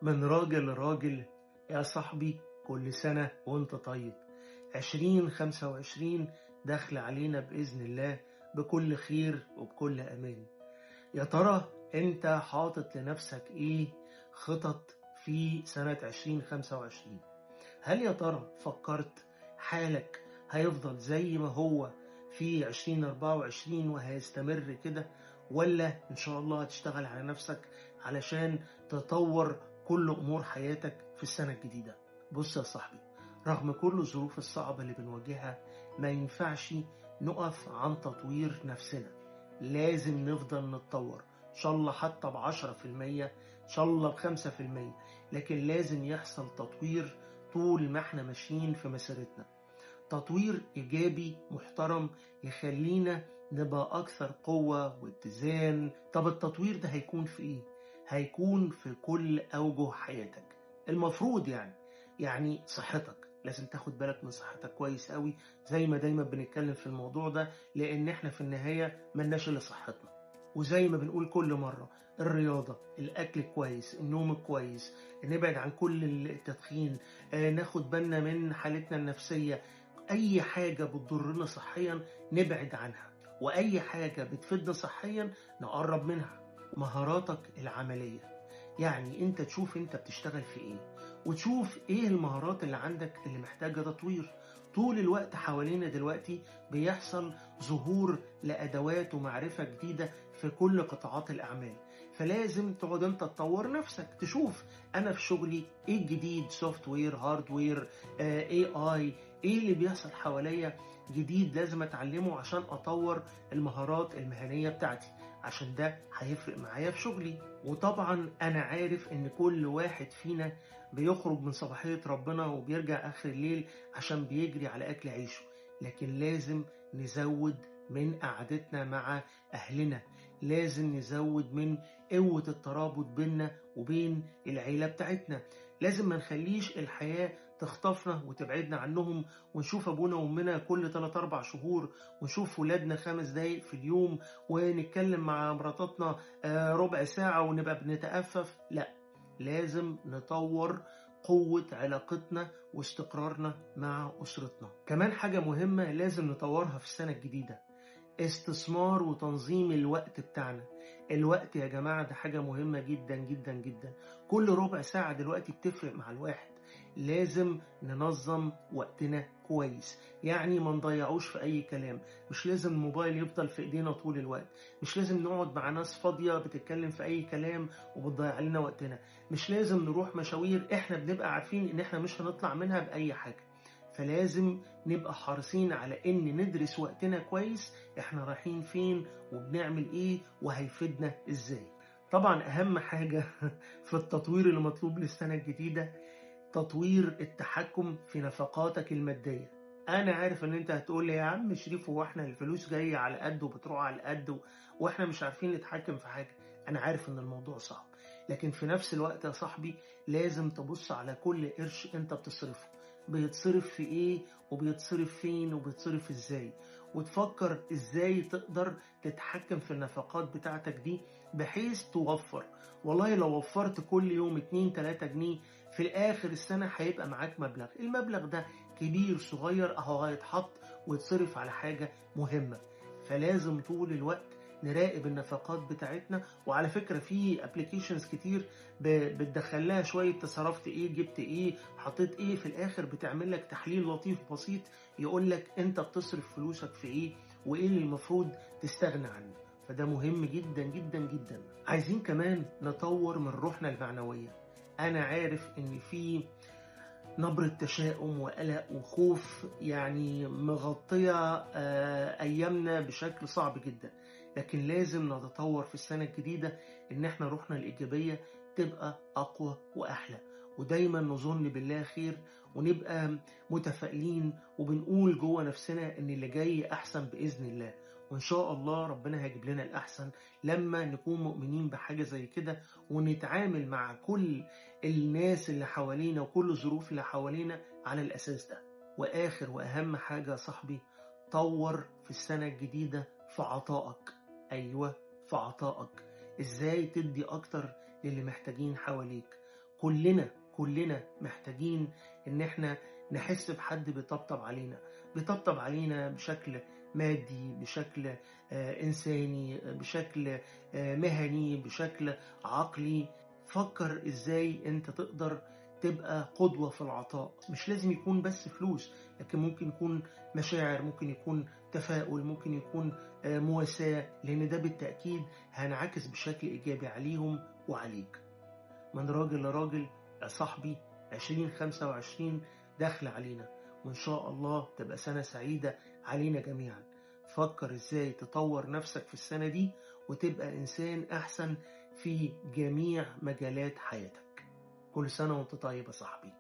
من راجل لراجل يا صاحبي، كل سنة وانت طيب. 2025 داخل علينا بإذن الله بكل خير وبكل أمان. يا ترى انت حاطط لنفسك ايه خطط في سنة 2025؟ هل يا ترى فكرت حالك هيفضل زي ما هو في 2024 وهيستمر كده، ولا إن شاء الله هتشتغل على نفسك علشان تطور كل أمور حياتك في السنة الجديدة؟ بص يا صاحبي، رغم كل الظروف الصعبة اللي بنواجهها ما ينفعش نقف عن تطوير نفسنا، لازم نفضل نتطور، إن شاء الله حتى ب10%، إن شاء الله ب5%، لكن لازم يحصل تطوير طول ما احنا ماشيين في مسيرتنا. تطوير إيجابي محترم يخلينا نبقى أكثر قوة واتزان. طب التطوير ده هيكون في إيه؟ هيكون في كل أوجه حياتك المفروض، يعني صحتك لازم تاخد بالك من صحتك كويس قوي، زي ما دايما بنتكلم في الموضوع ده، لأن احنا في النهاية ملناش إلا صحتنا. وزي ما بنقول كل مرة، الرياضة، الأكل كويس، النوم كويس، نبعد عن كل التدخين، ناخد بالنا من حالتنا النفسية، أي حاجة بتضرنا صحيا نبعد عنها، وأي حاجة بتفيدنا صحيا نقرب منها. مهاراتك العملية، يعني أنت تشوف أنت بتشتغل في إيه، وتشوف إيه المهارات اللي عندك اللي محتاجة تطوير. طول الوقت حوالينا دلوقتي بيحصل ظهور لأدوات ومعرفة جديدة في كل قطاعات الأعمال، فلازم تقعد أنت تطور نفسك، تشوف أنا في شغلي إيه الجديد، software، hardware، AI، إيه اللي بيحصل حواليا جديد لازم أتعلمه عشان أطور المهارات المهنية بتاعتي، عشان ده هيفرق معايا في شغلي. وطبعا أنا عارف إن كل واحد فينا بيخرج من صباحية ربنا وبيرجع آخر الليل عشان بيجري على أكل عيشه، لكن لازم نزود من قعدتنا مع أهلنا، لازم نزود من قوة الترابط بيننا وبين العيلة بتاعتنا، لازم ما نخليش الحياة تخطفنا وتبعدنا عنهم، ونشوف أبونا وأمنا كل 3-4 شهور، ونشوف ولادنا 5 دقايق في اليوم، ونتكلم مع مراتاتنا ربع ساعة ونبقى بنتأفف. لا، لازم نطور قوة علاقتنا واستقرارنا مع أسرتنا. كمان حاجة مهمة لازم نطورها في السنة الجديدة، استثمار وتنظيم الوقت بتاعنا. الوقت يا جماعة ده حاجة مهمة جدا جدا جدا، كل ربع ساعة دلوقتي بتفرق مع الواحد. لازم ننظم وقتنا كويس، يعني ما نضيعوش في أي كلام، مش لازم الموبايل يفضل في إيدينا طول الوقت، مش لازم نقعد مع ناس فاضية بتتكلم في أي كلام وبتضيع لنا وقتنا، مش لازم نروح مشاوير إحنا بنبقى عارفين إن إحنا مش هنطلع منها بأي حاجة. فلازم نبقى حريصين على إن ندرس وقتنا كويس، إحنا رايحين فين وبنعمل إيه وهيفيدنا إزاي. طبعا أهم حاجة في التطوير اللي مطلوب للسنة الجديدة تطوير التحكم في نفقاتك المادية. أنا عارف إن أنت هتقول لي يا عم شريف هو إحنا الفلوس جاية على قد وبتروح على قد وإحنا مش عارفين نتحكم في حاجة. أنا عارف إن الموضوع صعب، لكن في نفس الوقت يا صاحبي لازم تبص على كل قرش أنت بتصرفه، بيتصرف في إيه وبيتصرف فين وبيتصرف إزاي، وتفكر إزاي تقدر تتحكم في النفقات بتاعتك دي بحيث توفر. والله لو وفرت كل يوم 2-3 جنيه في الآخر السنة هيبقى معاك مبلغ، المبلغ ده كبير صغير أهو هيتحط ويتصرف على حاجة مهمة. فلازم طول الوقت نراقب النفقات بتاعتنا. وعلى فكرة في applications كتير بتدخل لها شوية تصرفت ايه، جبت ايه، حطيت ايه، في الاخر بتعمل لك تحليل لطيف بسيط يقول لك انت بتصرف فلوسك في ايه وايه اللي المفروض تستغنى عنه. فده مهم جدا جدا جدا. عايزين كمان نطور من روحنا المعنوية. انا عارف ان في نبرة تشاؤم وقلق وخوف يعني مغطية أيامنا بشكل صعب جدا، لكن لازم نتطور في السنة الجديدة إن احنا روحنا الإيجابية تبقى أقوى وأحلى، ودايما نظن بالله خير ونبقى متفائلين وبنقول جوه نفسنا إن اللي جاي أحسن بإذن الله، وإن شاء الله ربنا هيجيب لنا الأحسن لما نكون مؤمنين بحاجة زي كده، ونتعامل مع كل الناس اللي حوالينا وكل الظروف اللي حوالينا على الأساس ده. وآخر وأهم حاجة يا صاحبي، طور في السنة الجديدة في عطائك. أيوة، في عطائك. إزاي تدي أكتر للي محتاجين حواليك. كلنا محتاجين ان احنا نحس بحد بيطبطب علينا، بيطبطب علينا بشكل مادي، بشكل إنساني، بشكل مهني، بشكل عقلي. فكر إزاي أنت تقدر تبقى قدوة في العطاء. مش لازم يكون بس فلوس، لكن ممكن يكون مشاعر، ممكن يكون تفاؤل، ممكن يكون مواساة، لأن ده بالتأكيد هينعكس بشكل إيجابي عليهم وعليك. من راجل لراجل يا صاحبي، 2025 داخل علينا، وإن شاء الله تبقى سنة سعيدة علينا جميعا. فكر إزاي تطور نفسك في السنة دي وتبقى إنسان أحسن في جميع مجالات حياتك. كل سنة وانت طيب يا صاحبي.